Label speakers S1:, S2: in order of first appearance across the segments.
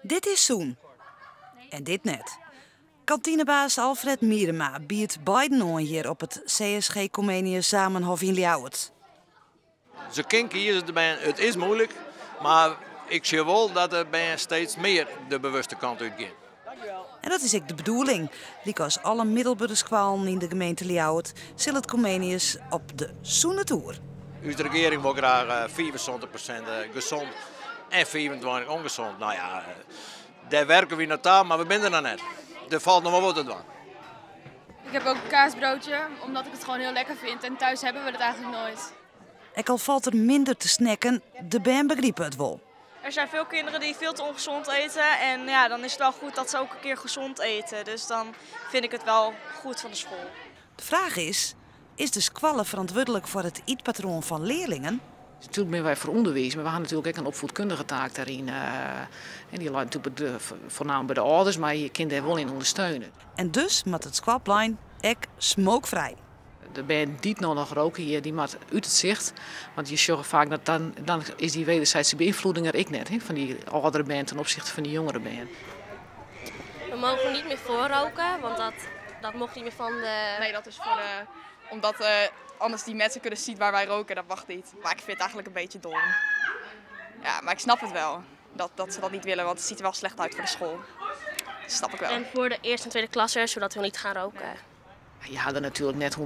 S1: Dit is sûn. En dit net. Kantinebaas Alfred Miedema biedt beiden oan hjir op it CSG Comenius Zamenhof yn Ljouwert.
S2: Se kin kieze de bern, it is moeilik, mar ik sjoch wol dat de bern steeds mear de bewuste kant útgean.
S1: En dat is ek de bedoeling. Lykas alle middelbere skoallen yn de gemeente Ljouwert sil it Comenius op de sûne toer.
S2: Us regearing wol graach 75% gezond en 25 ongezond. Nou ja, dêr werke wy nei ta, mar we binne der noch net. Der falt noch wol wat te dwaan.
S3: Ik heb ook een kaasbroodje, omdat ik het gewoon heel lekker vind. En thuis hebben we dat eigenlijk nooit.
S1: Ek al falt der minder te snacken, de bern begripe it wol.
S4: Er zijn veel kinderen die veel te ongezond eten. En ja, dan is het wel goed dat ze ook een keer gezond eten. Dus dan vind ik het wel goed van de school.
S1: De fraach is, is de skoalle ferantwurdlik foar it ytpatroan fan learlingen?
S5: Natuerlik binne wy foar ûnderwiis, mar we ha natuerlik ek in opfiedkundige taak dêryn. En dy leit natuerlik foarnamelijk by de âlders, mar je kin dêr wol yn ûndersteune.
S1: En dus moat it skoalplein ek smookfrij.
S5: De bern dy't no noch roke hjir, dy moat út it sicht. Want je sjogge faak dat dan is dy wederzijdse beïnvloeding der ek net, hè, fan dy âldere bern ten opzichte fan dy jongere bern.
S6: We mogen niet meer voorroken, want dat mocht niet meer van de...
S3: Nee, dat is voor de, omdat anders die mensen kunnen zien waar wij roken, dat mag niet. Maar ik vind het eigenlijk een beetje dom. Ja, maar ik snap het wel, dat ze dat niet willen, want het ziet er wel slecht uit voor de school. Dat snap ik wel.
S6: En voor de eerste en tweede klassers, zodat we niet gaan roken.
S5: Je had er natuurlijk net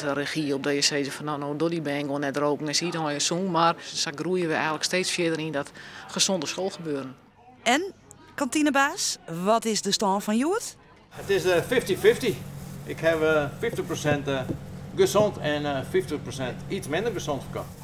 S5: 100% regie op dat je zei van nou, nou, door die bern gewoon net roken en ziet dan je zoen. Maar zo groeien we eigenlijk steeds verder in dat gezonde schoolgebeuren.
S1: En, kantinebaas, wat is de stand van hjoed?
S2: Het is 50-50. Ik heb 50% gezond en 50% iets minder gezond verkocht.